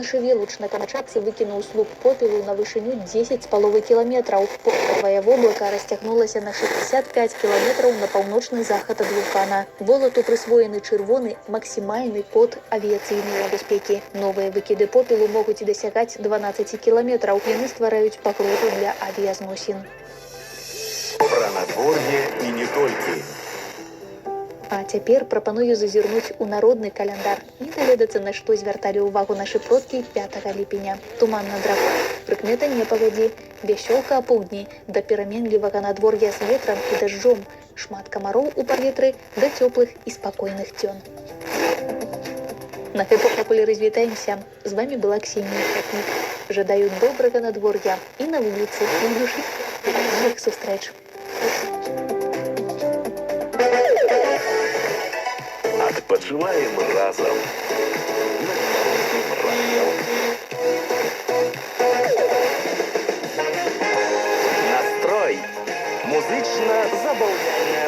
Шывелуч на Камчатцы выкінуў слуп попелу на вышыню 10,5 кіламетраў. Попелавае воблака расцягнулася на 65 кіламетраў на паўночны захад ад вулкана. Волату прысвоены чырвоны максімальны код авіяцыйнай небяспекі. Новыя выкіды попелу могуць дасягаць 12 кіламетраў. Яны ствараюць пагрозу для авіязносін. Пра надвор'е і не толькі. А цяпер прапаную зазірнуць у народны каляндар і даведацца, на што звярталі ўвагу нашы продкі 5 ліпеня. Туман над ракой, прыкмета непагадзі, вясёлка апоўдні, да пераменлівага надвор'я з ветрам і дажджом, шмат камароў у паветры, да цёплых і спакойных дзён. На гэтым пакуль развітаемся. З вами была Ксенія Хатнік. Жадаю добрага надвор'я і на вуліцы, і ў душы. Да новых сустрэч. Адпачываем разам. На Беларускім радыё. Настрой. Музычна-забаўляльная